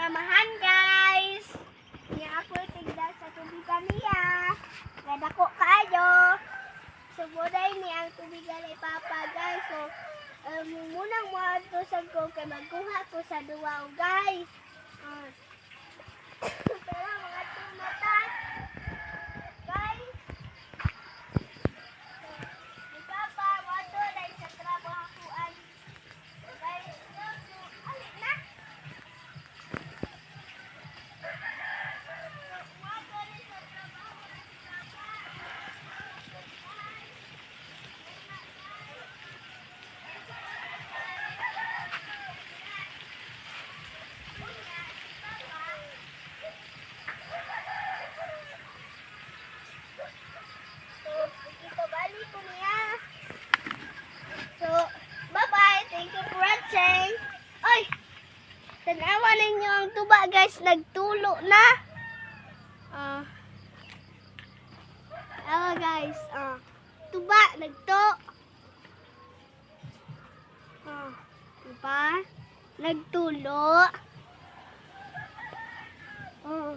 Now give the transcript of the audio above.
Amahan, guys. Niya ako tigda sa tubigan niya. Gadako kaayo. So, buday ni ang tubigan ni Papa, guys. So, munang moadto sa ko kay magkuha ko sa duwaw, guys. Ah. Tara, mga tumata. Guys. Si Papa, moadto dahil sa trabahoan. Guys, so, ali na. Moadto rin sa trabaho si Papa. So, ito balik ko niya. So, bye-bye. Thank you for watching. Ay! Tanawa ninyo ang tuba, guys. Nagtulo na. Ah. Awa, guys. Ah. Tuba, nagto. Ah. Diba? Nagtulo. Oh.